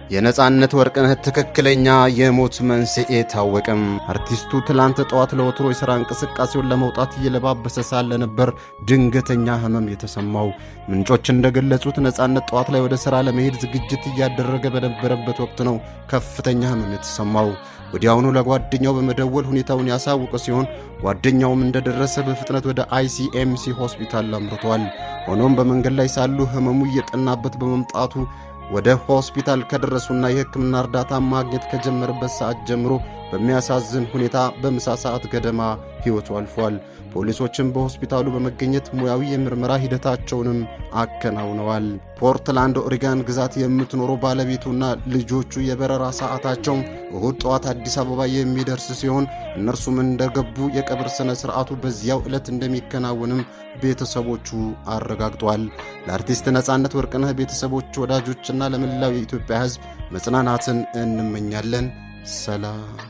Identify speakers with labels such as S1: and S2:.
S1: የነጻነት ወርቅነህ ትክክለኛ የሞት መንስኤ ታወቀም። አርቲስቱ ትላንት ጠዋት ለወትሮ የሥራ እንቅስቃሴውን ለመውጣት እየለባበሰ ሳለ ነበር ድንገተኛ ህመም የተሰማው። ምንጮች እንደገለጹት ነጻነት ጠዋት ላይ ወደ ሥራ ለመሄድ ዝግጅት እያደረገ በነበረበት ወቅት ነው ከፍተኛ ህመም የተሰማው። ወዲያውኑ ለጓደኛው በመደወል ሁኔታውን ያሳወቀ ሲሆን፣ ጓደኛውም እንደደረሰ በፍጥነት ወደ አይሲኤምሲ ሆስፒታል አምርቷል። ሆኖም በመንገድ ላይ ሳሉ ህመሙ እየጠናበት በመምጣቱ ወደ ሆስፒታል ከደረሱና የሕክምና እርዳታ ማግኘት ከጀመረበት ሰዓት ጀምሮ በሚያሳዝን ሁኔታ በምሳ ሰዓት ገደማ ሕይወቱ አልፏል። ፖሊሶችም በሆስፒታሉ በመገኘት ሙያዊ የምርመራ ሂደታቸውንም አከናውነዋል። ፖርትላንድ ኦሪጋን ግዛት የምትኖረው ባለቤቱና ልጆቹ የበረራ ሰዓታቸው እሁድ ጠዋት አዲስ አበባ የሚደርስ ሲሆን፣ እነርሱም እንደገቡ የቀብር ሥነ ሥርዓቱ በዚያው ዕለት እንደሚከናወንም ቤተሰቦቹ አረጋግጧል። ለአርቲስት ነጻነት ወርቅነህ ቤተሰቦች፣ ወዳጆችና ለመላው የኢትዮጵያ ሕዝብ መጽናናትን እንመኛለን። ሰላም።